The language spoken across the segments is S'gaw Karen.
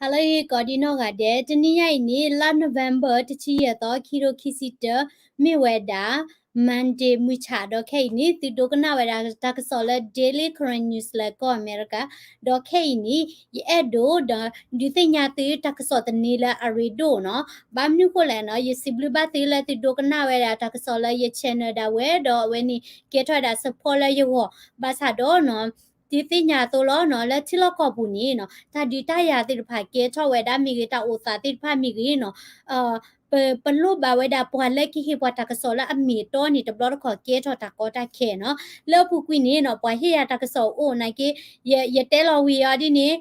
ဟါလၢအဂ့ၤ ကိးဒံနီၢ်ဂၤဒဲး, တနံၤညါအံၤန့ၣ် လါ November တဆံယဲၢ်သီ ခံကထိခံဆံတၢ မ့ၢ်ဝဲဒၣ် Monday မုၢ်ဆၣ် ဒီးခဲအံၤန့ၣ် သုဒိကနၣ်ဝဲဒၣ်တၢ်ကစီၣ်လၢ Daily Karen News လၢကီၢ်အမဲရကၤ, ဒီးခဲအံၤန့ၣ် ယအဲၣ်ဒိးဒီး ဒုးသ့ၣ်ညါသုတၢ်ကစီၣ်တနံၤလၢအရ့ဒိၣ်နီၤ. ဘၣ်မနုၤဃိလဲၣ်နီၤ, ယစံးဘျုးဘၣ်သုလၢသုဒိကနၣ်ဝဲဒၣ်တၢ်ကစီၣ်လၢယ channel ဒၣ်ဝဲ, ဒီးအဝဲန့ၣ် ကဲထီၣ်ဝဲဒၣ် support လၢယဂီၢ်, ဘၣ်ဆၣ်ဒီးနီၤ ဒုးသ့ၣ်ညါအသိးလီၤနီၤ, လၢထံလီၢ်ကီၢ်ပူၤန့ၣ်နီၤ တၢ်ဒုးတၢ်ယၤသ့ၣ်တဖၣ်ကဲထီၣ်ဝဲဒၣ်မ့ၢ်ဂ့ၤ, တၢ်အိၣ်သးသ့ၣ်တဖၣ်မ့ၢ်ဂ့ၤနီၤ, ပ ပလိၣ်ဘၣ်ဝဲဒၣ်ပှၤလၢကဟ့ၣ်ပှၤတၢ်ကစီၣ်လၢအမ့ၢ်အတီန့ၣ် တဘျီတခီၣ်ကဲထီၣ်တၢ်ကီတၢ်ခဲနီၤ. လၢအပူၤကွံာ်န့ၣ်နီၤ ပှၤဟ့ၣ်ယၤတၢ်ကစီၣ်အိၣ်နာ်က့, ယ ယတဲလီၤဝံၤအီၤဒ်န့ၣ်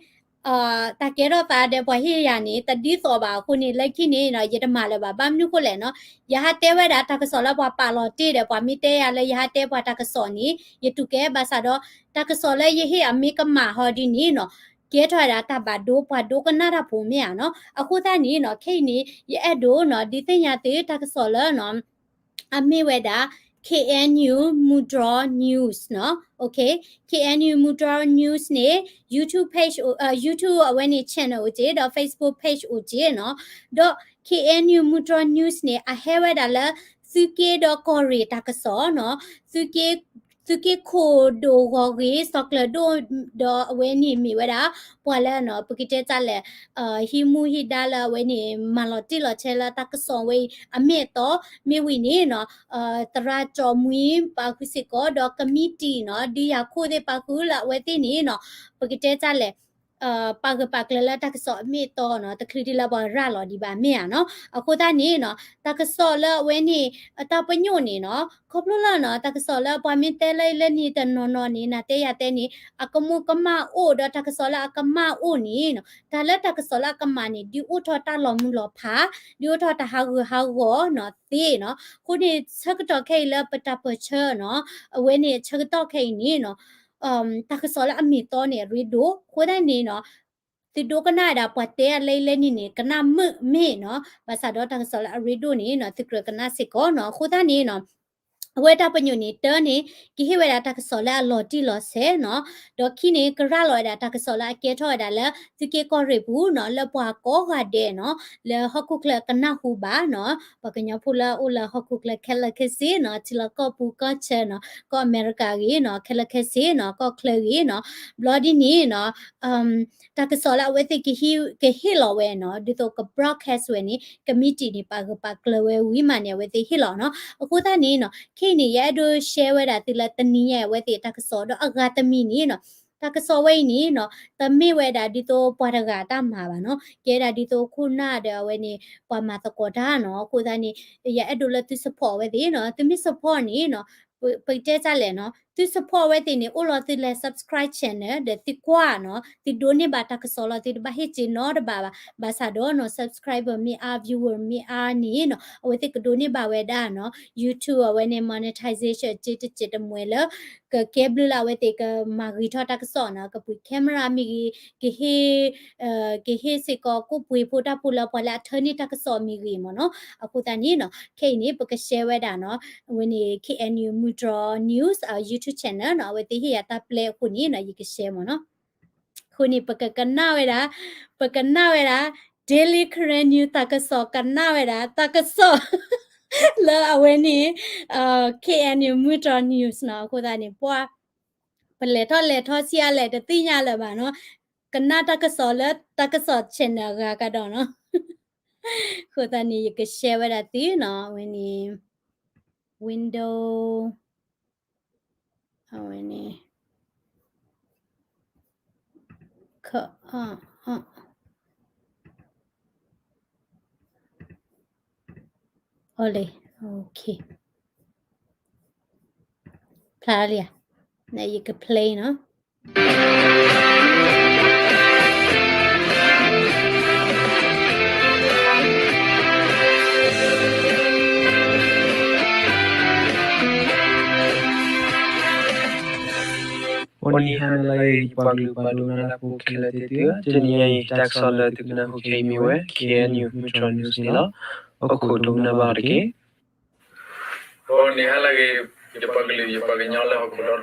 တၢ်ကဲထီၣ်သးဒီးပှၤဟ့ၣ်ယၤန့ၣ် တဒ်သိးဘၣ်အဃိန့ၣ် လၢခံန့ၣ်နီၤ ယတမၤလၢၤဘၣ်. ဘၣ်မနုၤဃိလဲၣ်နီၤ, ယဟးတဲဝဲဒၣ်တၢ်ကစီၣ်လၢပှၤပာ်လီၤတ့ၢ်ဒီး ပှၤမ့ၢ်တဲယၤလၢယဟးတဲပှၤတၢ်ကစီၣ်န့ၣ် ယတူၢ်ကဲ, ဘၣ်ဆၣ်ဒီး တၢ်ကစီၣ်လၢယဟ့ၣ်အမ့ၢ်ကမၣ်ဟီဒ်န့ၣ်နီၤ ကဲထီၣ်ဝဲဒၣ်တၢ်ဘၣ်ဒိ ပှၤဒိကနၣ်တၢ်ဖိမ့ၢ်ဧါနီၤ. အဃိသတးန့ၣ်နီၤ ခဲအံၤန့ၣ် ယအဲၣ်ဒိးနီၤ ဒုးသ့ၣ်ညါသုတၢ်ကစီၣ်လၢနီၤ အမ့ၢ်ဝဲဒၣ် K N U Mudrol News နီၤ. Okay, K N U Mudrol News န့ၣ် YouTube page အိၣ်, အ YouTube အဝဲန့ၣ် channel အိၣ်က့ၤ ဒီး Facebook page အိၣ်က့ၤနီၤ. ဒီး K N U Mudrol News န့ၣ် အဟဲဝဲဒၣ်လၢ သုးက့ဒီးကီၢ်ရ့ၣ်တၢ်ကစီၣ်နီၤ, သုးက့ သုးက့ခိၣ်ဒိၣ်ဂီၤဂ့ၤ စီၤကျၢၤဒိၣ် ဒီးအဝဲန့ၣ်မ့ၢ်ဝဲဒၣ် ပှၤလၢနီၤ ပကတဲတၢ်လဲၣ် ဟံးမူဟံးဒါလၢအဝဲန့ၣ် မၤလီၤတံၢ်လီၤဆဲးလၢတၢ်ကစီၣ်ဝဲအံၤအမ့ၢ်အတီ, မ့ၢ်ဝံၤန့ၣ်နီၤ သရၣ်ကၠီၣ်မှံပာ်ဃုာ်စ့ၢ်ကီး ဒီးကမံးတံာ်နီၤ ဒုးယၤခိၣ်သ့ၣ်ပာ်ဃုာ်လၢအဝဲသ့ၣ်န့ၣ်နီၤ ပကတဲတၢ်လဲၣ် ပာ်ဂၢၢ်ပာ်ကျၢၤလၢတၢ်ကစီၣ်အမ့ၢ်အတီနီၤ တချုးဒ်လၢပှၤရၤလီၤဒံးဘၣ်မ့ၢ်ဧါနီၤ. အဃိသတးန့ၣ်နီၤ တၢ်ကစီၣ်လၢအဝဲန့ၣ် အတၢ်ပညိၣ်န့ၣ်နီၤ ခီဖျိလၢနီၤ တၢ်ကစီၣ်လၢပှၤမ့ၢ်တဲလၢလၢန့ၣ်တနီၤနီၤန့ၣ် နၤတဲယၤတဲန့ၣ် အကမူကမၣ်အိၣ် ဒီးတၢ်ကစီၣ်လၢအကမၣ်အိၣ်န့ၣ်နီၤ တၢ်လၢတၢ်ကစီၣ်လၢအကမၣ်န့ၣ် ဒုးအိၣ်ထီၣ်တၢ်လီၤမုၢ်လီၤဖး ဒုးအိၣ်ထီၣ်တၢ်ဟးဂူာ်ဟးဂီၤနီၤသ့နီၤ. အဃိန့ၣ် ဆၢကတီၢ်ခဲအံၤလၢပတၢ်ပၢၢ်ဆၢနီၤ အဝဲန့ၣ်အဆၢကတီၢ်ခဲအံၤန့ၣ်နီၤ တၢ်ကစီၣ်လၢအမ့ၢ်တီန့ၣ် အရ့ဒိၣ် အဃိသတးန့ၣ်နီၤ သုဒိကနၣ်ဝဲဒၣ်ပှၤတဲအလဲအလဲန့ၣ်န့ၣ် ကနၣ်မုာ်မ့ၢ်နီၤ ဘၣ်ဆၣ်ဒီးတၢ်ကစီၣ်လၢအရ့ဒိၣ်န့ၣ်နီၤ သုကြၢးကနၣ်စ့ၢ်ကီးနီၤ. အဃိသတးန့ၣ်နီၤ အဝဲတၢ်ပညိၣ်န့ၣ် တၢန့ၣ် ကဟ့ၣ်ဝဲဒၣ်တၢ်ကစီၣ်လၢအလီၤတံၢ်လီၤဆဲးနီၤ, ဒီးခံန့ၣ် ကရၤလီၤဝဲဒၣ်တၢ်ကစီၣ်လၢအကဲထီၣ်ဝဲဒၣ်လၢ သုးက့ကီၢ်ရ့ၣ်ပူၤနီၤ လၢပှၤကိးဂၤဒဲးနီၤ လၢဟီၣ်ခိၣ်ချၢကနၢ်ဟူဘၣ်နီၤ, ပှၤကညီဖိလၢအအိၣ်လၢဟီၣ်ခိၣ်ချၢခဲလၢာ်ခဲဆ့နီၤ ထံလီၢ်ကီၢ်ပူၤကီၢ်ဆၢနီၤ ကီၢ်အမဲရကၤဂ့ၤနီၤ ခဲလၢာ်ခဲဆ့နီၤ ကီၢ်ချၢဂ့ၤနီၤ, ဘျီဒ်န့ၣ်နီၤ တၢ်ကစီၣ်လၢအဝဲသ့ၣ်ကဟ့ၣ်လီၤဝဲနီၤ ဒ်သိးက broadcast ဝဲန့ၣ် ကမံးတံာ်န့ၣ် ပာ်ဂၢၢ်ပာ်ကျၢၤဝဲဝံၤမးန့ၣ် အဝဲသ့ၣ်ဟ့ၣ်လီၤနီၤ. အဃိသတးန့ၣ်နီၤ ခဲအံၤန့ၣ် ယအဲၣ်ဒိး share ဝဲဒၣ်သုလၢတနံၤညါအံၤ အဝဲသ့ၣ်တၢ်ကစီၣ်ဒီးအဂၤတမံၤန့ၣ်နီၤ တၢ်ကစီၣ်ဝဲအံၤန့ၣ်နီၤ တမ့ၢ်ဝဲဒၣ်ဒ်သိးပှၤတဂၤတၢ်မၤဘၣ်နီၤ ကဲဒၣ်ဒ်သိးခိၣ်နၢ်ဒီးအဝဲန့ၣ် ပှၤမၤသကိးတၢ်နီၤ. အဃိသတးန့ၣ် ယအဲၣ်ဒိးလၢသု support အဝဲသ့ၣ်နီၤ သုမ့ၢ် support န့ၣ်နီၤ ပကတဲတၢ်လဲၣ်နီၤ သု support အဝဲသ့ၣ်န့ၣ် အိၣ်လီၤသုလဲၤ subscribe channel ဒီးသုကွၢ်နီၤ သုဒိးန့ၢ်ဘၣ်တၢ်ကစီၣ်လီၤ သုတဘၣ်ဟ့ၣ်စ့နီတဘ့ၣ်ဘၣ်. ဘၣ်ဆၣ်ဒီးနီၤ subscriber မ့ၢ်အါ viewer မ့ၢ်အါန့ၣ်နီၤ အဝဲသ့ၣ်ကဒိးန့ၢ်ဘၣ်ဝဲဒၣ်နီၤ YouTube အဝဲန့ၣ် monetization စ့တစဲးတမှဲၤလၢ ကကဲဘျုးလၢအဝဲသ့ၣ်ကမၤဂ့ၤထီၣ်တၢ်ကစီၣ်နီၤ ကပှ့ၤ camera မ့ၢ်ဂ့ၤ ကဟ့ၣ် ကဟ့ၣ်စ့ၢ်ကီးကိၣ်ပှ့ၤဖိတၢ်ဖိလၢပှၤလၢအထၢန့ၢ်တၢ်ကစီၣ်မ့ၢ်ဂ့ၤမ့ၢ်နီၤ. အဃိသတးန့ၣ်နီၤ ခဲအံၤန့ၣ် ပက share ဝဲဒၣ်နီၤ အဝဲန့ၣ် K N U Mudrol News YouTube channel နီၤ အဝဲသ့ၣ်ဟ့ၣ်ယၤတၢ်ပျဲအဃိန့ၣ်နီၤ ယက share မ့ၢ်နီၤ. အဃိန့ၣ် ပကကနၣ်ဝဲဒၣ် ပကနၣ်ဝဲဒၣ် Daily Karen News တၢ်ကစီၣ် ကနၣ်ဝဲဒၣ် တၢ်ကစီၣ် လၢအဝဲန့ၣ် K N U Mudrol News နီၤ. အဃိသတးန့ၣ် ပှၤ ပလဲၤထီၣ်လဲၤထီၣ်ဆံးအါလဲၣ် တသ့ၣ်ညါလၢၤဘၣ်နီၤ. ကနၣ်တၢ်ကစီၣ်လၢတၢ်ကစီၣ် channel အဂၤကဒီးနီၤ. အဃိသတးန့ၣ် ယက share ဝဲဒၣ်သုနီၤ အဝဲန့ၣ် window အဝဲန့ၣ် ခ အ အ အီၤလံ okay ဖျါလံဧါ နယက play နီၤ. အိၣ်နံၤဟါနၤလၢအဂ့ၤ ယပှၤကလုာ်ပှၤဒိကနၣ်တၢ်ဖိခဲလၢာ်သ့ၣ်သုဧၢ, တနံၤညါအံၤ တၢ်ကစီၣ်လၢသုကနၢ်ဟူခဲအံၤမ့ၢ်ဝဲ K N U Mudrol News န့ၣ်လီၤ. အိၣ်ခိးဒိကနၣ်ဘၣ်အီၤတက့ၢ်. အိၣ်နံၤဟါလၢအဂ့ၤ ယပှၤကလုာ် ယပှၤကညီလၢဟီၣ်ခိၣ်ဒီတဖျၢၣ်,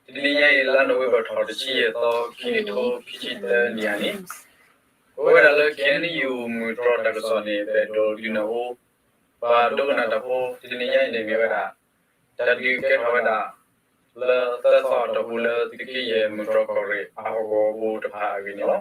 တနံၤညါအံၤ လါနိၣ်ဝ့ဘၢၣ်ထီၣ်တဆံယဲၢ်သီ ခံကထိခံဆံသၢနံၣ်အနံၤ, ပဝဲဒၣ်လၢ ခ့ၣ်အဲၣ်ယူၣ် မုၢ်တြီၢ်တၢ်ကစီၣ်န့ၣ် ပအဲၣ်ဒိးဒုးနၢ်ဟူ ပှၤဒိကနၣ်တၢ်ဖိ တနံၤညါအံၤန့ၣ်မ့ၢ်ဝဲဒၣ် တၢ်ဒုးကဲထီၣ်ဝဲဒၣ် လၢသၢသီအတီၢ်ပူၤလၢသုးက့ယဲၢ်မုၢ်တြီၢ်ကီၢ်ရ့ၣ်အဟီၣ်ကဝီၤပူၤတဖၣ်အဂ့ၢ်န့ၣ်လီၤ.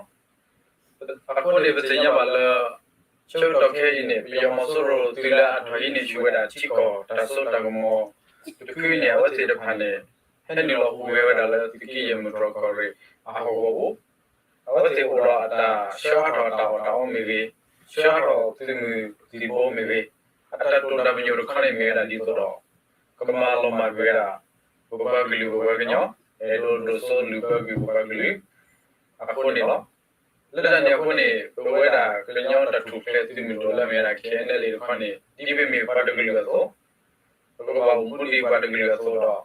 အဃိန့ၣ် ပသ့ၣ်ညါဘၣ်လၢ ဆၢကတီၢ်ခဲအံၤန့ၣ် ပယီၤမီၤစိရိၤသုးလၢအထီၣ်ဟံးန့ၢ်ဆူၣ်ဝဲဒၣ်ထံကီၢ်တၢ်စိတၢ်ကမီၤတဖုန့ၣ် အဝဲသ့ၣ်တဖၣ်န့ၣ် ဟဲနုာ်လီၤဟူးဂဲၤဝဲဒၣ်လၢသုးက့ယဲၢ်မုၢ်တြီၢ်ကီၢ်ရ့ၣ်အဟီၣ်ကဝီၤပူၤ အဝဲသ့ၣ်အိၣ်ဒီးအတၢ်ဆှၢဟးထီၣ်အတၢ်အီၣ်တၢ်အီမ့ၢ်ဂ့ၤ, ဆှၢဟးထီၣ်သုးမုၢ်သံၣ်ဘိမ့ၢ်ဂ့ၤ, အတၢ်တိာ်တၢ်ပညိၣ်တခီန့ၣ်မ့ၢ်ဝဲဒၣ်ဒ်သိးဒီး ကမၤလီၤမၢ်ကွံာ်ဝဲဒၣ် ပပှၤကလုာ်ပဝဲကညီ အဲၣ်ဒိးဒိၣ်စိလုၢ်ဘၢကွံာ်ပပှၤကလုာ် အဃိန့ၣ်လီၤ. လၢတၢ်န့ၣ်အဃိန့ၣ် ပဝဲဒၣ်ကညီတၢ်ထူၣ်ဖျဲးသုးမုၢ်ဒိၣ်လၢအမ့ၢ်ဝဲဒၣ် ခ့ၣ်အဲၣ်ယူၣ် တခီန့ၣ် ဒ်ပမ့ၢ်ပှၤတကလုာ်အသိး, ပကဘၣ်အိၣ်မူဒ်ပှၤတကလုာ်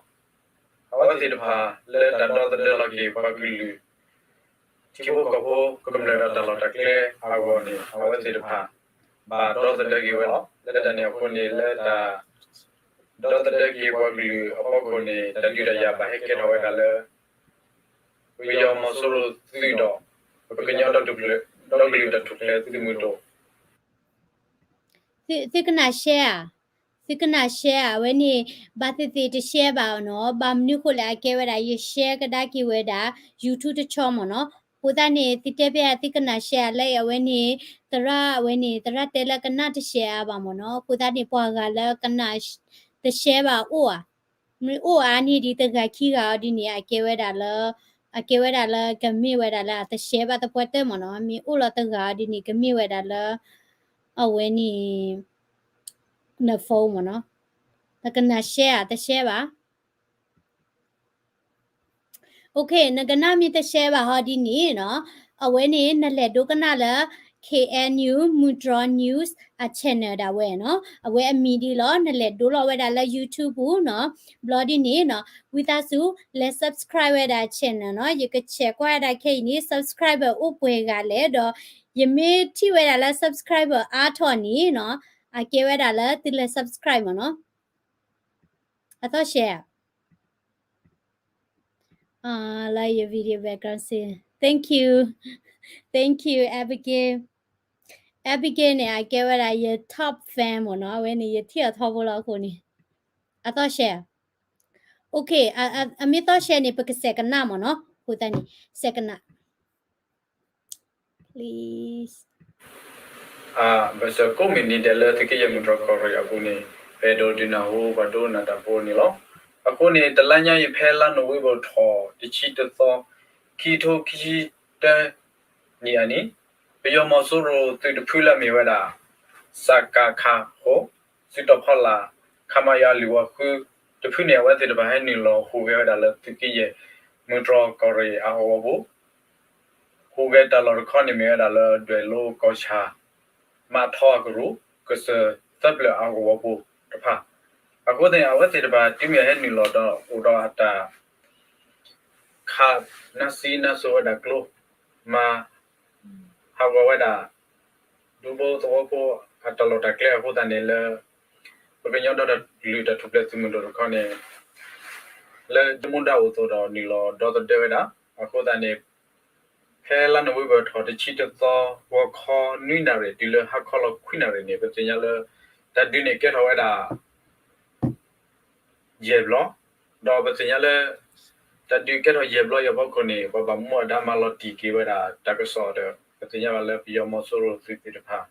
အသိးဒီး အဝဲသ့ၣ်တဖၣ်လၢတၢ်ဒီသဒၢလီၤက့ၤပှၤကလုာ် ထံဖိကီၢ်ဖိကမျၢၢ်ဒီးတၢ်လီၢ်တၢ်ကျဲအဂီၢ်န့ၣ် အဝဲသ့ၣ်တဖၣ် ဘၣ်ဒီသဒၢက့ၤဝဲလီၤ. လၢတၢ်န့ၣ်အဃိန့ၣ် လၢတၢ် ဒီသဒၢက့ၤပှၤကလုာ်အဖီခိၣ်န့ၣ် တၢ်ဒုးတၢ်ယၤဘၣ်ဟဲကဲထီၣ်ဝဲဒၣ်လၢ ပယီၤမီၤစိရိၤသုးဒီး ပကညီဒီကလုာ်တၢ်ထူၣ်ဖျဲးသုးမုၢ်ဒိၣ် သုကနၣ်ရှဲဧါ, သုကနၣ်ရှဲဧါ, အဝဲန့ၣ် ဘၣ်သ့ၣ်သ့ၣ်တရှဲဘၣ်နီၤ, ဘၣ်မနုၤဃိလဲၣ် အကဲဝဲဒၣ် ယရှဲကဒါက့ၤဝဲဒၣ် YouTube တဆီမ့ၢ်နီၤ, အဃိသတးန့ၣ် သုတဲဖဲသုကနၣ်ရှဲဧါလၢအဝဲန့ၣ် သရၣ်အဝဲန့ၣ် သရၣ်တဲလၢကနၣ်တရှဲအါဘၣ်မ့ၢ်နီၤ, အဃိသတးန့ၣ် ပှၤဂၤလၢကနၣ်တရှဲဘၣ်အိၣ်ဧါ မ့ၢ်အိၣ်အါန့ၢ်ဒံးတဂၤခံဂၤအီၤဒ်န့ၣ် အကဲဝဲဒၣ်လၢ အကဲဝဲဒၣ်လၢကမ့ၢ်ဝဲဒၣ်လၢအတရှဲဘၣ်သပှၢ်တၢၢ်မ့ၢ်နီၤ, မ့ၢ်အိၣ်လီၤတဂၤအီၤဒ်န့ၣ် ကမ့ၢ်ဝဲဒၣ်လၢ အဝဲန့ၣ် န phone မ့ၢ်နီၤ, နကနၣ်ရှဲဧါ တရှဲဘၣ် OK နကနၣ်မ့ၢ်တရှဲဘၣ်ဟီဒ်န့ၣ်နီၤ, အဝဲန့ၣ် နလဲၤဒိကနၣ်လၢ KNU မုၢ်တြီၢ် News အ channel ဒၣ်ဝဲနီၤ, အဝဲအမံၤဒ်လီၤ, နလဲၤဒိလီၤဝဲဒၣ်လၢ YouTube ပူၤနီၤ, ဘျီဒ်န့ၣ်နီၤ, ဝံသးစူၤ လဲၤ subscribe ဝဲဒၣ် channel နီၤ, ယကဆဲးကွၢ်ဝဲဒၣ်ခဲအံၤန့ၣ် subscriber အိၣ်ပှဲၤဂၤလဲၣ်ဒီး ယမ့ၢ်ထံၣ်ဝဲဒၣ်လၢ subscriber အါထီၣ်န့ၣ်နီၤ, အကဲဝဲဒၣ်လၢသုလဲၤ subscribe မ့ၢ်နီၤ, အသီၣ်ရှဲ လၢယ video background စ့ thank you, thank you Abigail, Abigail န့ၣ် အကဲဝဲဒၣ်ယ top fan မ့ၢ်နီၤ, အဝဲန့ၣ် ယထံၣ်အီၤထီဘိလီၤအဃိန့ၣ်, အသီၣ်ရှဲ OK, အမ့ၢ်သီၣ်ရှဲန့ၣ် ပကစဲးကနၣ်မ့ၢ်နီၤ, အဃိသတးန့ၣ် စဲးကနၣ် please ဘၣ်ဆၣ်ကိးမုၢ်နံၤဒဲးလၢသုးက့ယဲၢ်မုၢ်တြီၢ်ကီၢ်ရ့ၣ်အပူၤန့ၣ် ပအဲၣ်ဒိးဒုးနၢ်ဟူပှၤဒိကနၣ်တၢ်ဖိန့ၣ်လီၤ. အဃိန့ၣ် တလါညါအံၤဖဲလါနိၣ်ဝ့ဘၢၣ်ထီၣ်တဆံတသီ ခံထိခံဆံတၢနံၣ်အနံၤ ပယီၤမီၤစိရိၤသုးတဖုလၢအမ့ၢ်ဝဲဒၣ် စကခ ဃိး သုးတီၤဖီလာ် ခမရ လွံၢ်ဝီဃု တဖုန့ၣ် အဝဲသ့ၣ်တဖၣ်ဟဲနုာ်လီၤဟူးဂဲၤဝဲဒၣ်လၢ သုးက့ယဲၢ်မုၢ်တြီၢ်ကီၢ်ရ့ၣ်အဟီၣ်ကဝီၤပူၤ ဟူးဂဲၤတၢ်လီၢ်တခီန့ၣ်မ့ၢ်ဝဲဒၣ်လၢ ဒွဲၣ်လိကီၢ်ဆၣ် မးထီအကရူၢ် ကစၢၢ်သၢဖျၢၣ်အဟီၣ်ကဝီၤပူၤတဖၣ်, အဃိသတးန့ၣ် အဝဲသ့ၣ်တဖၣ်တုၤမ့ၢ်ဟဲနုာ်လီၤဒီးအိၣ်ဒီးအတၢ် ခးနါစံနါစိၤဝဲဒၣ်ကျိ မၤ ဟးဂီၤဝဲဒၣ် ဒူဖိသဝီဖိအတၢ်လီၢ်တၢ်ကျဲအဃိသတးန့ၣ်လၢ ပကညီဒီတကလုာ်တၢ်ထူၣ်ဖျဲးသုးမုၢ်ဒိၣ်တခီန့ၣ် လၢဒမူဒါအိၣ်အသိးဒီးနုာ်လီၤဒီသဒၢဝဲဒၣ် အဃိသတးန့ၣ် ဖဲလါနိၣ်ဝ့ဘၢၣ်ထီၣ်တဆံတသီ ဂီၤခီနွံနၣ်ရံၣ်တုၤလၢဟါခီလီၤခွံနၣ်ရံၣ်န့ၣ် ပသ့ၣ်ညါလၢ တၢ်ဒုးန့ၣ်ကဲထီၣ်ဝဲဒၣ် ယဲၢ်ဘျီ, ဒီးပသ့ၣ်ညါလၢ တၢ်ဒုးကဲထီၣ်ယဲၢ်ဘျီအံၤအဖီခိၣ်န့ၣ် ပှၤဘၣ်မူဘၣ်ဒါမၤလီၤတံၢ်က့ၤဝဲဒၣ်တၢ်ကစီၣ်ဒီး ပသ့ၣ်ညါဘၣ်လၢပယီၤမီၤစိရိၤသုးသ့ၣ်တဖၣ်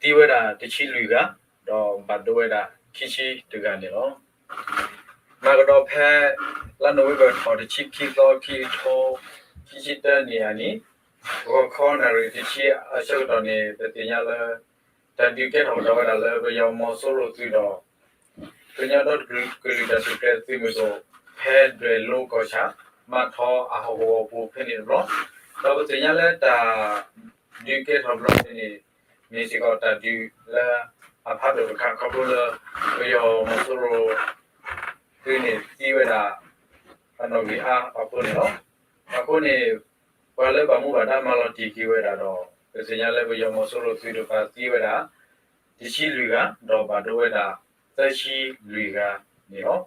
သံဝဲဒၣ်တဆံလွံၢ်ဂၤ, ဒီးဘၣ်ဒိဝဲဒၣ်ခံဆံတဂၤန့ၣ်လီၤ. မၤကဒီးဖဲ လါနိၣ်ဝ့ဘၢၣ်ထီၣ်တဆံခံသီ ခံထိ ခံဆံတၢနံၣ်အနံၤ ဂီၤခီနၣ်ရံၣ်တဆံအဆၢကတီၢ်န့ၣ် ပသ့ၣ်ညါလၢ တၢ်ဒုးကဲထီၣ်ကဒီးဝဲဒၣ်လၢပယီၤမီၤစိရိၤသုးဒီး ကညီဒီကလုာ်တၢ်ထူၣ်ဖျဲးသုးမုၢ်ဒိၣ် ဖဲဒွဲၣ်လိကီၢ်ဆၣ် မးထီအဟီၣ်ကဝီၤပူၤဖဲန့ၣ်တဘျီ, ဒီးပသ့ၣ်ညါလၢတၢ်ဒုးကဲထီၣ်ဘျီန့ၣ် မ့ၢ်စ့ၢ်ကီးတၢ်ဒုးလၢအဖးဒိၣ်တခါ ခီဖျိလၢ ပယီၤမီၤစိရိၤသုးန့ၣ်သံဝဲဒၣ် အနီၣ်ဂံၢ်အါအဃိန့ၣ်လီၤ. အဃိန့ၣ် ပှၤလၢဘၣ်မူဘၣ်ဒါမၤလီၤတံၢ်က့ၤဝဲဒၣ်ဒီး ပသ့ၣ်ညါလၢပယီၤမီၤစိရိၤသုးတဖၣ်သံဝဲဒၣ် တဆံလွံၢ်ဂၤ ဒီးဘၣ်ဒိဝဲဒၣ်သၢဆံလွံၢ်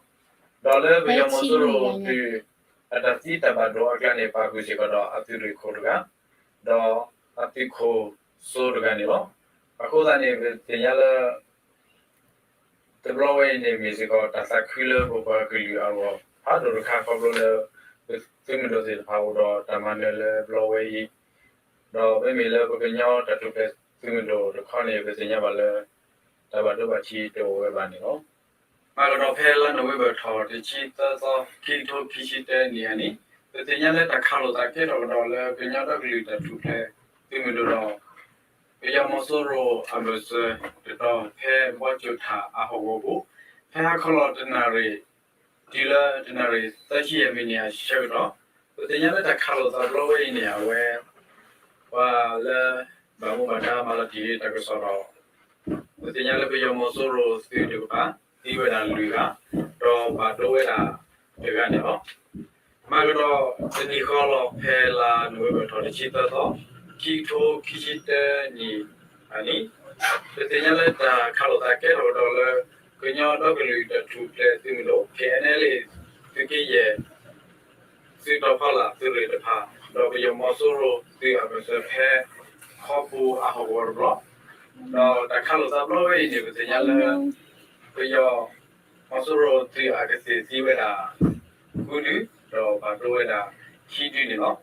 ဂၤန့ၣ်လီၤ. ဒီးလၢပယီၤမီၤစိရိၤသုး အတၢ်သံတၢ်ဘၣ်ဒိအကျါန့ၣ် ပာ်ဃုာ်စ့ၢ်ကီးဒီးအသုးရ့ၣ်ခိၣ်တဂၤ, ဒီး အသုးခိၣ်စိတဂၤန့ၣ်လီၤ. အဃိသတးန့ၣ် ပသ့ၣ်ညါလၢ တဘျီဝဲအံၤန့ၣ် မ့ၢ်စ့ၢ်ကီးတၢ်သးခုလၢပပှၤကလုာ်အဂီၢ်ဖးဒိၣ်တခါ ခီဖျိလၢ ပသုးမုၢ်ဒိၣ်သ့ၣ်တဖၣ်အိၣ်ဒီးတၢ်မၤနၢၤလၢဘျီဝဲအံၤ, ဒီးမ့မ့ၢ်လၢပကညီတၢ်ထူၣ်ဖျဲးသုးမုၢ်ဒိၣ်တခီန့ၣ် ပသ့ၣ်ညါဘၣ်လၢ တၢ်ဘၣ်ဒိဘၣ်ထံးတအိၣ်ဝဲဘၣ်န့ၣ်လီၤ. မၤကဒီးဖဲလါနိၣ်ဝ့ဘၢၣ်ထီၣ်တဆံသၢသီ ခံကထိခံဆံတၢနံၣ်အနံၤ, ပသ့ၣ်ညါလၢတၢ်ခးလိာ်သးကဲထီၣ်ကဒီးလၢ ကညီဒီကလုာ်တၢ်ထူၣ်ဖျဲးသုးမုၢ်ဒိၣ်ဒီး ပယီၤမီၤစိရိၤအဘၢၣ်စၢၤတတီၤ ဖဲဘီကၠိၣ်ထၣ်အဟီၣ်ကဝီၤပူၤ, ဖဲဟါခီလီၤတနၣ်ရံၣ် တုၤလၢတနၣ်ရံၣ်သၢဆံယဲၢ်မံးနံးအဆၢကတီၢ်, ပသ့ၣ်ညါလၢတၢ်ခးလိာ်သးတဘျီဝဲအံၤန့ၣ် အဝဲ ပှၤလၢ ဘၣ်မူဘၣ်ဒါမၤလီၤတံၢ်တၢ်ကစီၣ်ဒီး ပသ့ၣ်ညါလၢပယီၤမီၤစိရိၤသုးတကပၤ သံဝဲဒၣ်လွံၢ်ဂၤ, ဒီးဘၣ်ဒိဝဲဒၣ်တဂၤန့ၣ်လီၤ. မၤကဒီးတနံၤဃီလီၤ ဖဲလါနိၣ်ဝ့ဘၢၣ်ထီၣ်တဆံသၢသီ ခံကထိခံဆံတၢနံၣ်အနံၤ, ပသ့ၣ်ညါလၢတၢ်ခးလိာ်သးကဲထီၣ်ကဒီးလၢ ကညီဒီကလုာ်တၢ်ထူၣ်ဖျဲးသုးမုၢ်ဒိၣ် KNLA သုးက့ယဲၢ် သုးတီၤဖီလာ်သုးရ့ၣ်တဖၣ် ဒီးပယီၤမီၤစိရိၤသုးအဘၢၣ်စၢၤဖဲ ခီပူၤအဟီၣ်ကဝီၤတဘျီ, ဒီးတၢ်ခးလိာ်သးတဘျီဝဲအံၤန့ၣ် ပသ့ၣ်ညါလၢ ပယီၤမီၤစိရိၤသုးအကသ့ၣ်သံဝဲဒၣ် ဃုဒု, ဒီးဘၣ်ဒိဝဲဒၣ်ခံဒုန့ၣ်လီၤ.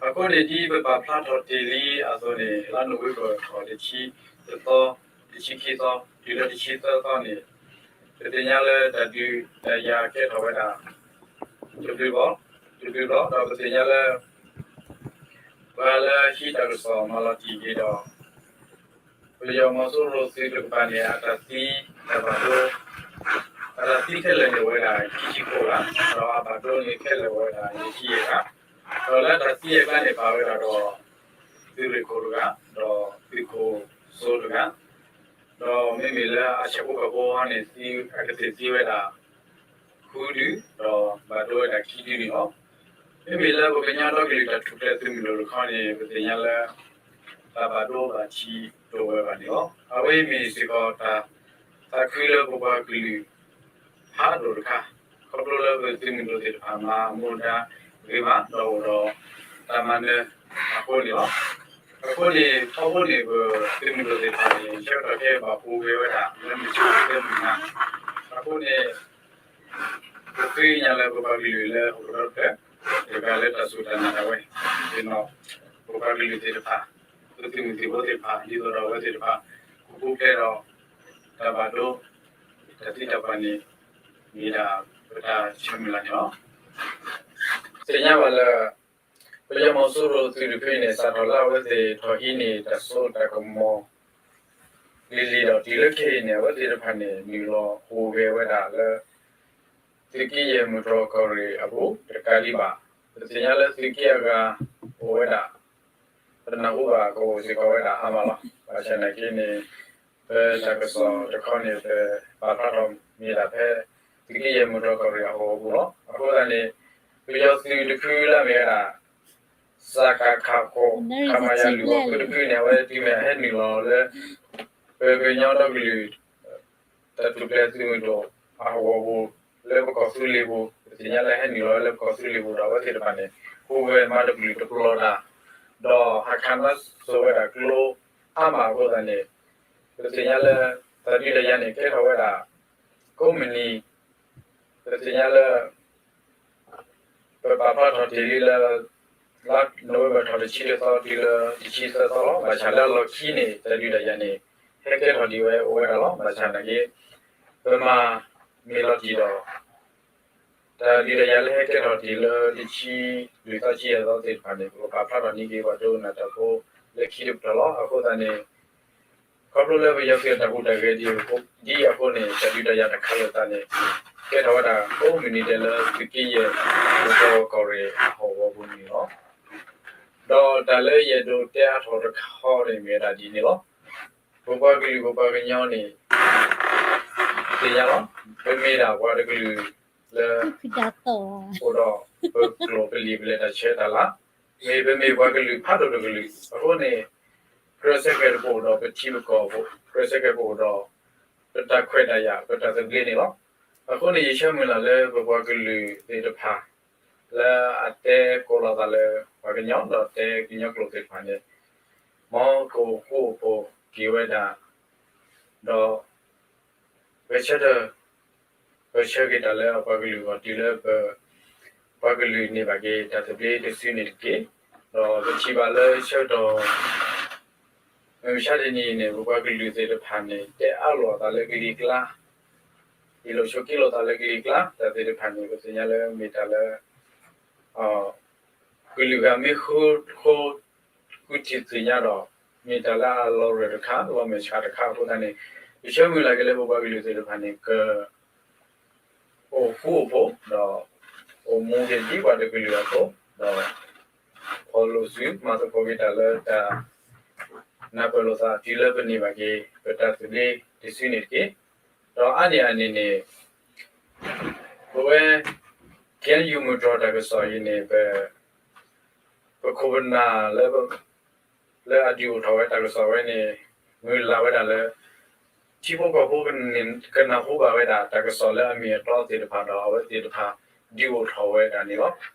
အဃိန့ၣ် ဒ်ပပာ်ဖျါထီၣ်တ့ၢ်လံအသိးန့ၣ် လါနိၣ်ဝ့ဘၢၣ်ထီၣ်တဆံတသီ, တဆံခံသီ, တုၤလၢတဆံသၢသီန့ၣ် ပသ့ၣ်ညါလၢတၢ်ဒုးတၢ်ယၤကဲထီၣ်ဝဲဒၣ် တဘျုးဘျီ, တဘျုးဘျီ, ဒီးပသ့ၣ်ညါလၢ ပှၤလၢဟံးတၢ်ကစီၣ်မၤလီၤတံၢ်က့ၤဒီး ပယီၤမီၤစိရိၤသုးတကပၤန့ၣ် အတၢ်သံ တၢ်ဘၣ်ဒိ အတၢ်သံခဲလၢာ်န့ၣ်အိၣ်ဝဲဒၣ်ခံဆံဃိးဂၤ, ဒီးအဘၣ်ဒိန့ၣ်ခဲလၢာ်အိၣ်ဝဲဒၣ်ယဲၢ်ဆံယဲၢ်ဂၤ, ဒီးလၢတၢ်သံအကျါန့ၣ် ပာ်ဝဲဒၣ်ဒီး သုးရ့ၣ်ခိၣ်တဂၤ, ဒီးသုးခိၣ်စိတဂၤ, ဒီးမ့မ့ၢ်လၢအဆၢဖိကီၢ်ဖိန့ၣ် အကသ့ၣ်သံဝဲဒၣ် ဃုဒု, ဒီးဘၣ်ဒိဝဲဒၣ်ခံဒုန့ၣ်လီၤ. မ့မ့ၢ်လၢပကညီဒီကလုာ်တၢ်ထူၣ်ဖျဲးသုးမုၢ်ဒိၣ်တခီန့ၣ် ပသ့ၣ်ညါလၢ တၢ်ဘၣ်ဒိဘၣ်ထံးတအိၣ်ဝဲဘၣ်န့ၣ်လီၤ. အဝဲအံၤမ့ၢ်စ့ၢ်ကီးတၢ်သးခုလၢပပှၤကလုာ် ဖးဒိၣ်တခါ, ခီဖျိလၢပသုးမုၢ်ဒိၣ်သ့ၣ်တဖၣ်မၤမူဒါဂ့ၤမး ဒီးအိၣ်ဒီးတၢ်မၤနၢၤအဃိန့ၣ်လီၤ. အဃိန့ၣ် ထီဘိန့ၣ် ပသုးမုၢ်ဒိၣ်သ့ၣ်တဖၣ်န့ၣ် ဆၢကတီၢ်ခဲအံၤဘၣ်ဟူးဂဲၤဝဲဒၣ်လၢမုၢ်ဆ့ၣ်လၢမုၢ်နၤ, အဃိန့ၣ် ပဃ့ကညးလၢပပှၤကလုာ်လၢဟီၣ်ခိၣ်ဒီဖျၢၣ် တဂၤလၢတၢ်စူၢ်တၢ်နာ်ဒၣ်ဝဲ, သ့ၣ်နီၣ် ပပှၤကလုာ်သ့ၣ်တဖၣ်, ပသုးမုၢ်သံၣ်ဘိသ့ၣ်တဖၣ် ဒ်သိးဒီးအဝဲသ့ၣ်တဖၣ် ကပူၤဖျဲးဒီး တၢ်ဘၣ်ဒိ တၢ်သံတၢ်ပှၢ်န့ၣ် မ့ၢ်ဒၣ်ပတၢ်ဆၢမုၢ်လၢ်န့ၣ်လီၤ. သ့ၣ်ညါဘၣ်လၢ ပယီၤမီၤစိရိၤသုးတဖုန့ၣ် စးထီၣ်လၢအဝဲသ့ၣ်ထီၣ်ဟံးန့ၢ်တၢ်စိတၢ်ကမီၤ လံၤလံၤဒီးတုၤလၢခဲအံၤန့ၣ် အဝဲသ့ၣ်တဖၣ်န့ၣ် နုာ်လီၤဟူးဂဲၤဝဲဒၣ်လၢ သုးက့ယဲၢ်မုၢ်တြီၢ်ကီၢ်ရ့ၣ်အပူၤ တကးဒံးဘၣ်, ပသ့ၣ်ညါလၢသုးက့အဂၤအိၣ်ဝဲဒၣ် ပနၢ်ဟူဘၣ်ကအိၣ်စ့ၢ်ကီးဝဲဒၣ်အါမးလီၤ. ဘၣ်ဆၣ်နာ်က့န့ၣ် ပတၢ်ကစီၣ်တခီန့ၣ် ပပာ်ဖျါထီၣ်မ့ၢ်ဒၣ်ဖဲ သုးက့ယဲၢ်မုၢ်တြီၢ်ကီၢ်ရ့ၣ်အဟီၣ်ကဝီၤပူၤလီၤ. အဃိသတးန့ၣ် ပယီၤသုးတဖုလၢအမ့ၢ်ဝဲဒၣ် စကခ ခိၣ် ခမရ လွံၢ် အခိၣ်တဖုန့ၣ် အဝဲတုၤမ့ၢ်အဟဲနုာ်လီၤလၢ ပကညီဒီကလုာ် တၢ်ထူၣ်ဖျဲးသုးမုၢ်ဒိၣ်အဟီၣ်ကဝီၤပူၤ လၢပကီၢ်သူလ့ၤပူၤ ပသ့ၣ်ညါလၢဟဲနုာ်လီၤလၢပကီၢ်သူလ့ၤပူၤဒီး အဝဲသ့ၣ်တဖၣ်န့ၣ် ဟူးဂဲၤမၤတပျုာ်တပျီၤတၢ် ဒီးဟးခးနါစိၤဝဲဒၣ်ကျိအါမးအဃိသတးန့ၣ် ပသ့ၣ်ညါလၢ တၢ်ဒုးတၢ်ယၤန့ၣ် ကဲထီၣ်ဝဲဒၣ် ကိးမုၢ်နံၤ ပသ့ၣ်ညါလၢ ပပာ်ဖျါထီၣ်တ့ၢ်လံလၢ လါနိၣ်ဝ့ဘၢၣ်ထီၣ်တဆံတသီ တုၤလၢတဆံသၢသီလီၤ. ဘၣ်ဆၣ်လၢအလီၢ်ခံန့ၣ် တၢ်ဒုးတၢ်ယၤန့ၣ် ဟဲကဲထီၣ်ဒံးဝဲအိၣ်ဝဲဒၣ်လီၤ. ဘၣ်ဆၣ်နာ်က့ ပမၤမ့ၢ်လီၤတံၢ်ဒီး တၢ်ဒုးတၢ်ယၤလၢဟဲကဲထီၣ်တ့ၢ်လၢတဆံလွံၢ်သီ တဆံယဲၢ်သီသ့ၣ်တဖၣ်န့ၣ် ပကပာ်ဖျါထီၣ်န့ၢ်က့ၤပှၤဒိကနၣ်တၢ်ဖိလၢခံတပတီၢ်လီၤ. အဃိသတးန့ၣ် ခီဖျိလၢပယီၤသုးအတၢ်ဟူးတၢ်ဂဲၤဒ်အံၤအဃိန့ၣ် တၢ်ဒုးတၢ်ယၤတၢ်ခးလိာ်သးန့ၣ် ကဲထီၣ်ဝဲဒၣ်ကိးမုၢ်နံၤဒဲးလၢသုးက့ယဲၢ် မုၢ်တြီၢ်ကီၢ်ရ့ၣ်အဟီၣ်ကဝီၤပူၤန့ၣ်လီၤ. ဒီးတၢ်လၢယအဲၣ်ဒိးတဲအါထီၣ်တခါန့ၣ်မ့ၢ်ဝဲဒၣ်ဒ်န့ၣ်လီၤ. ပပှၤကလုာ်ပပှၤကညီန့ၣ် သ့ၣ်ညါလီၤ. ပမ့ၢ်ဒၣ်ပှၤတကလုာ်လၢ အိၣ်ဒီးပကျိာ်ပလံာ်ပလဲၢ်တၢ်ဆဲးတၢ်လၤ, မ့ၢ်ပမ့ၢ်ပှၤကလုာ်ဖးဒိၣ်တကလုာ်အဃိန့ၣ် ကြၢးဆၢက့ၤတပအိၣ်ဒီးပထံပကီၢ်ဖိ, ကြၢးဆၢက့ၤပအိၣ်ဒီး ပတၢ်ခွဲးတၢ်ယာ် ပတၢ်သဘျ့န့ၣ်လီၤ. အဃိန့ၣ် ယဆၢမုၢ်လၢ်လၢပပှၤကလုာ်သ့ၣ်တဖၣ် လၢအတဲကိးလီၤသးလၢပှၤကညီ ဒီးတဲကညီကျိာ်သ့ၣ်တဖၣ်န့ၣ် မ်ကအိၣ်ဃူအိၣ်ဖိးက့ၤဝဲဒၣ်, ဒီး ဂဲၤဆၢထၢၣ် ဂဲၤဆၢက့ၤတၢ်လၢအပှၤကလုာ်အဂီၢ် တုၤလၢပ ပှၤကလုာ်န့ၢ်ဘၣ်က့ၤတၢ်သဘျ့တစုန့ၣ်တက့ၢ်. ဒီးပထံၣ်ဘၣ်လၢဆၢကတီၢ် မုၢ်မဆါတနံၤအံၤန့ၣ် ပပှၤကလုာ်သ့ၣ်တဖၣ်န့ၣ် တဲအါလိာ်အသးလၢကလံၤကျါ, ဟ့ၣ်လိာ်ဆိးက့လိာ်သးလၢကလံၤကျါ, တၢ်သ့ၣ်တဖၣ်န့ၣ် ပသ့ၣ်ညါလၢမ့ၢ်တၢ်လၢ ကလုာ်ဂၤမ့ၢ်ဃုဃိ ဃုထံၣ်သ့ၣ်ညါဒီး မ့ၢ်တၢ်လၢအလီၤရၢၢ်တခါ လီၤမဲာ်ဆှးတခါအဃိသတးန့ၣ် ယဆၢမုၢ်လၢ်က့ၤလၢပပှၤကလုာ်သ့ၣ်တဖၣ်န့ၣ် က အိၣ်ဃူအိၣ်ဖိး ဒီး အိၣ်မူက့ၤဒ်ပှၤတကလုာ်အသိး ဒီး ဖီၣ်လိာ်စု မၤသကိးက့ၤတၢ်လၢတၢ် နၢ်ပၢၢ်လိာ်သးတုၤလၢပန့ၢ်ဘၣ်က့ၤ ပတၢ်သဘျ့တစုန့ၣ်တက့ၢ်. ဒီးအါန့ၢ်အန့ၣ်န့ၣ် ပဝဲ KNU မုၢ်တြီၢ်တၢ်ကစီၣ်အံၤန့ၣ် ပ ပခိၣ်ပနၢ်လၢ လၢအဒုးအိၣ်ထီၣ်ဝဲတၢ်ကစီၣ်ဝဲန့ၣ် မုၢ်လၢ်ဝဲဒၣ်လၢ ထံဖိကီၢ်ဖိကနၢ်ဟူဘၣ်ဝဲဒၣ် တၢ်ကစီၣ်လၢအမ့ၢ်အတီသ့ၣ်တဖၣ်ဒီး အဝဲသ့ၣ်တဖၣ်ဒုးအိၣ်ထီၣ်ဝဲဒၣ်န့ၣ်လီၤ.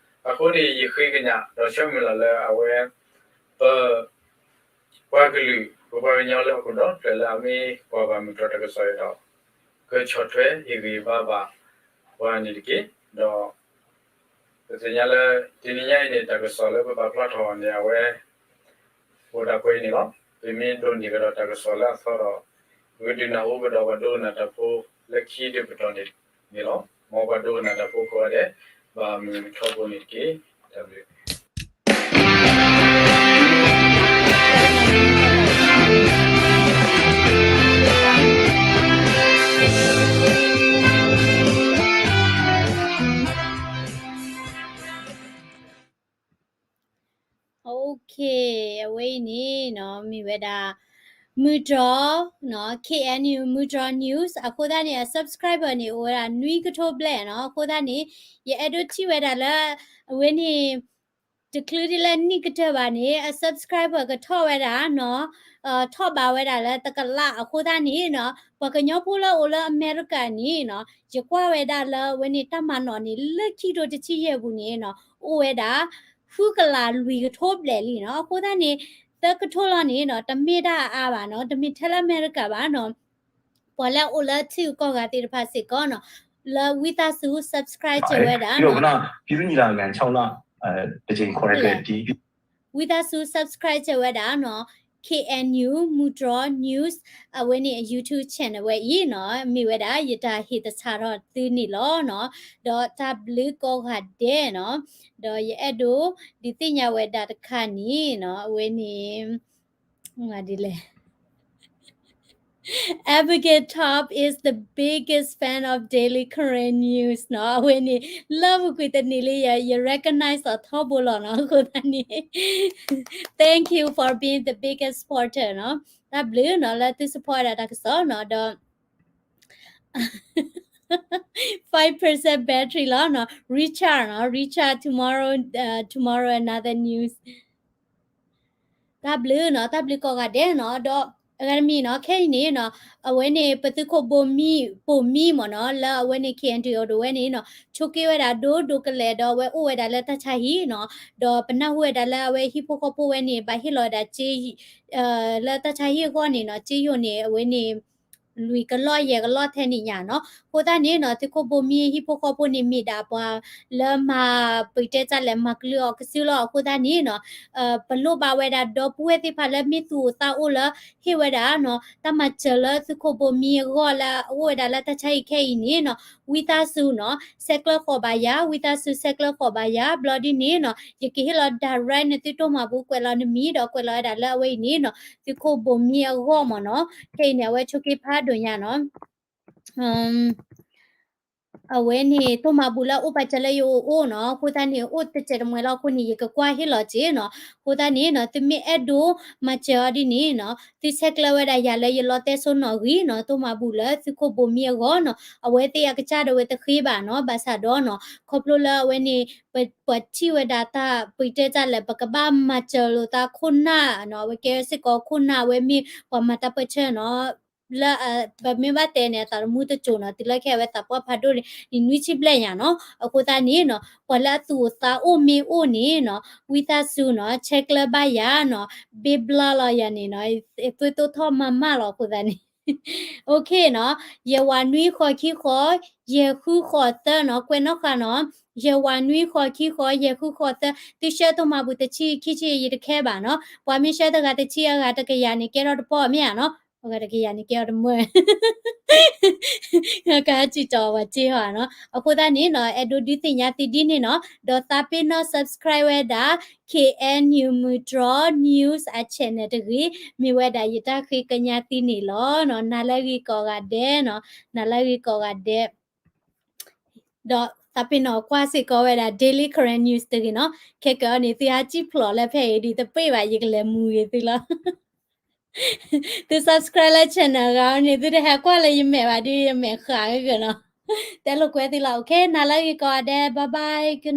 အဃိန့ၣ် ယဃ့ကညးဒီးဆၢမုၢ်လၢ်လၢအဝဲ ပ ပှၤကလုာ် ပပှၤကညီလၢဟီၣ်ခိၣ်ဒီဖျၢၣ်လၢအမ့ၢ်ကွၢ်ဘၣ်မုၢ်တြီၢ်တၢ်ကစီၣ်အံၤဒီး ကဆီၣ်ထွဲဟ့ၣ်ဂံၢ်ဘါဘၣ်ပှၤန့ၣ်တက့ၢ်. ဒီး ပသ့ၣ်ညါလၢ တနံၤညါအံၤန့ၣ် တၢ်ကစီၣ်လၢပပာ်ဖျါထီၣ်န့ၣ် အဝဲ အိၣ်ဒၣ်ပှဲၤအံၤန့ၣ်လီၤ. ပမ့ၢ်ဒိးန့ၢ်ကဒီးတၢ်ကစီၣ်လၢအသီဒီး ပကဒုးနၢ်ဟူကဒီးပှၤဒိကနၣ်တၢ်ဖိလၢခံတပတီၢ်န့ၣ်လီၤ. မ်ပှၤဒိကနၣ်တၢ်ဖိကိးဂၤဒဲး ဘၣ်မုာ်ထီဘိန့ၣ်တက့ၢ်. တၢ်ဘျုး Okay, အဝဲအံၤန့ၣ်နီၤ မ့ၢ်ဝဲဒၣ် မုၢ်တြီၢ်နီၤ KNU မုၢ်တြီၢ် news အဃိသတးန့ၣ် အ subscriber န့ၣ် အိၣ်ဝဲဒၣ်နွံကထိဘျဲၣ်နီၤ. အဃိသတးန့ၣ် ယအဲၣ်ဒိးထံၣ်ဝဲဒၣ်လၢ အဝဲန့ၣ် တချုးဒ်လၢနံၣ်ကတၢၢ်ဘၣ်န့ၣ် အ subscriber ကထီၣ်ဝဲဒၣ်နီၤ ထီၣ်ဘးဝဲဒၣ်လၢတကလးအဃိသတးန့ၣ်နီၤ ပှၤကညီဖိလၢအိၣ်လၢအမဲရကၤန့ၣ်နီၤ ယကွၢ်ဝဲဒၣ်လၢအဝဲန့ၣ်တၢ်မၤနီၣ်န့ၣ် လၢခံကထိတဆံယဲၢ်ပူၤန့ၣ်နီၤ အိၣ်ဝဲဒၣ် ဃုကလးလွံၢ်ကထိဘျဲၣ်လံနီၤ. အဃိသတးန့ၣ် သၢကထိလီၤန့ၣ်နီၤ တမ့ၢ်တၢ်အါအါဘၣ်နီၤ တမ့ၢ်ထဲလၢအမဲရကၤဘၣ်နီၤ ပှၤလၢအအိၣ်လၢထံဂုၤကီၢ်ဂၤသ့ၣ်တဖၣ်စ့ၢ်ကီးနီၤ လၢဝံသးစူၤ subscribe စၢၤဝဲဒၣ်နီၤ ဝံသးစူၤ subscribe စၢၤဝဲဒၣ်နီၤ KNU မုၢ်တြီၢ် news အဝဲန့ၣ်အ YouTube channel ဝဲအံၤနီၤ မ့ၢ်ဝဲဒၣ်ယတၢ်ဟ့ၣ်သဆၣ်ထီၣ်သုန့ၣ်လီၤနီၤ ဒီးတၢ်ဘျုးကိးဂၤဒဲးနီၤ ဒီးယအဲၣ်ဒိးဒုးသ့ၣ်ညါဝဲဒၣ်တခါန့ၣ်နီၤ အဝဲန့ၣ် ဒ်လဲၣ် Abigail Top is the biggest fan of Daily Karen News နီၤ အဝဲန့ၣ် လၢမုၢ်ကွံာ်တနံၤလံ ယ ယ recognize အီၤထီဘိလီၤနီၤ အဃိသတးန့ၣ် thank you for being the biggest supporter နီၤ တၢ်ဘျုးနီၤ လၢသု support ဝဲဒၣ်တၢ်ကစီၣ်နီၤ ဒီး five percent battery လီၤနီၤ recharge နီၤ recharge tomorrow, uh, tomorrow another news တၢ်ဘျုးနီၤ တၢ်ဘျုးကိးဂၤဒဲးနီၤ ဒီးအဂၤတမံၤနီၤ ခဲအံၤန့ၣ်နီၤ အဝဲန့ၣ် ပသုးခိၣ်ဘိမံ ပိာ်မံမ့ၢ်နီၤ လၢအဝဲန့ၣ် KNDO ဒိၣ်ဝဲန့ၣ်နီၤ ဆိးက့ဝဲဒၣ်ဒိၣ်ဒိၣ်ကလဲာ် ဒီးအဝဲအိၣ်ဝဲဒၣ်လၢတၢ်ဆါဟံၣ်နီၤ ဒီးပနၢ်ဟူဝဲဒၣ်လၢအဝဲဟံၣ်ဖိဃီဖိဝဲန့ၣ် ဘၣ်ဟ့ၣ်လီၤဝဲဒၣ် လၢတၢ်ဆါဟံၣ်အဂီၢ်န့ၣ်နီၤ စ့ယိၣ်န့ၣ် အဝဲန့ၣ် လွံၢ်ကလီၢ်ယဲၢ်ကလီၢ်ထဲန့ၣ်ညါနီၤ အဃိသတးန့ၣ်နီၤ သုးခိၣ်ဘိမံအဟံၣ်ဖိဃီဖိန့ၣ် မ့ၢ်ဒၣ်ပှၤလၢမၤပံာ်တဲတၢ်လဲၣ် မၤကလုၢ်အီၤကစုလီၤ အဃိသတးန့ၣ်နီၤ ပလိၣ်ဘၣ်ဝဲဒၣ်ဒီပုၢ်ဝဲၢ်သ့ၣ်တဖၣ်လၢမ့ၢ်သူၣ်အိၣ်သးအိၣ်လၢ ဟ့ၣ်ဝဲဒၣ်နီၤ တၢ်မၤစၢၤလၢသုးခိၣ်ဘိမံအဂီၢ်လၢအအိၣ်ဝဲဒၣ်လၢတၢ်ဆါဟံၣ်ခဲအံၤန့ၣ်နီၤ ဝံသးစူၤနီၤ ဆဲးကျၢဃီၤဘၣ်ယၤ ဝံသးစူၤ ဆဲးကျၢဃီၤဘၣ်ယၤ ဘျီဒ်န့ၣ်နီၤ ယကဟ့ၣ်လီၤ direct နသုတိၢ်မၤဘူ ကွဲးလီၤနမံၤဒီးကွဲးလီၤဝဲဒၣ်လၢအဝဲအံၤန့ၣ်နီၤ သုးခိၣ်ဘိမံအဂီၢ်မ့ၢ်နီၤ ခဲအံၤန့ၣ် အဝဲဆိးက့ဖးဒိၣ်ညါနီၤ အဝဲန့ၣ် တိၢ်မၤဘူလၢအိၣ်ပာ်စၢၤလၢယအိၣ်အိၣ်နီၤ အဃိသတးန့ၣ် အိၣ်တစဲးတမှဲၤလီၤအဃိန့ၣ် ယကကွၢ်ဟ့ၣ်လီၤစ့ၢ်နီၤ အဃိသတးန့ၣ်နီၤ သုမ့ၢ်အဲၣ်ဒိးမၤစၢၤအီၤဒ်န့ၣ်နီၤ သုဆဲးကျၢဝဲဒၣ်ယၤလၢယလီတဲစိနီၣ်ဂံၢ်နီၤ တိၢ်မၤဘူလၢသုးခိၣ်ဘိမံအဂီၢ်နီၤ အဝဲသ့ၣ်အကစၢ်ဒီးဝဲတဃ့ဘၣ်နီၤ ဘၣ်ဆၣ်ဒီးနီၤ ခီဖျိလၢအဝဲန့ၣ် ပ ပထံၣ်ဝဲဒၣ်တၢ်ပံာ်တဲတၢ်လဲၣ် ပကဘၣ်မၤစၢၤလိာ်သးခိၣ်နၢ်နီၤ အဝဲကဲစ့ၢ်ကီးခိၣ်နၢ် အဝဲမ့ၢ်ပှၤမၤတၢ်ပၢဆှၢနီၤ လၢ ပမ့ၢ်ဘၣ်တဲန့ၣ် အသးသမူတစိၤနီၤ တုၤလၢခဲအံၤဝဲသးပှၢ်ဖးဒိၣ်န့ၣ် နံၣ်နွံဆံဘျဲၣ်ညါနီၤ. အဃိသတးန့ၣ်နီၤ ပှၤလၢအသူၣ်အိၣ်သးအိၣ်မ့ၢ်အိၣ်န့ၣ်နီၤ ဝံသးစူၤနီၤ ဆဲးကျၢဘၣ်ယၤနီၤ ဘ့ဘျါလီၤယၤန့ၣ်နီၤ သွံၣ်တိၢ်ထီၣ်မၤမၢ်လီၤအဃိသတးန့ၣ် OK နီၤ ယဲၢ်ဝးနွံဃိးခံဃိး ယဲၢ်ဃုဃိးသၢနီၤ ကွဲးနီၣ်ဃာ်နီၤ ယဲၢ်ဝးနွံဃိးခံဃိး ယဲၢ်ဃုဃိးသၢ သုဆှၢတိၢ်မၤပူၤတဆံခံဆံယတခဲဘၣ်နီၤ ပှၤမ့ၢ်ဆှၢတဂၤတဆံအဂၤတကယၤန့ၣ် ကဲထီၣ်တပီၢ်မ့ၢ်ဧါနီၤ အဂၤတကယၤန့ၣ် ကဲထီၣ်တမၢ ကဟဲစံးတီၤပှၤစ့ဟီနီၤ အဃိသတးန့ၣ်နီၤ အဲၣ်ဒိးဒုးသ့ၣ်ညါသုဒ်န့ၣ်နီၤ ဒီးသးပ့ၤနီၣ် subscribe ဝဲဒၣ် KNU မုၢ်တြီ news အ channel တဂ့ၤ မ့ၢ်ဝဲဒၣ်ယတၢ်ဃ့ကညးသုန့ၣ်လီၤနီၤ နၤလၢအဂ့ၤကိးဂၤဒဲးနီၤ နၤလၢအဂ့ၤကိးဂၤဒဲး ဒီးသးပ့ၤနီၣ်ကွၢ်စ့ၢ်ကီးဝဲဒၣ် Daily Karen News တဂ့ၤနီၤ ခဲကၢအီၤန့ၣ် သုဟးစံၣ်ဖျိးလၢဖဲအံၤဒ်တပ့ၢ်ဘၣ် ယကလဲၤမူဂ့ၤသုလီၤ သု subscribe လၢ channel ဂၤန့ၣ် သုတဟဲကွၢ်လၢယမဲာ်ဘၣ်ဒ်ယမဲာ်ဃးဂ့ၤဂ့ၤနီၤ တဲလိာ်ကွဲသုလီၤ OK နၤလၢအဂ့ၤကိးဂၤဒဲး bye bye good night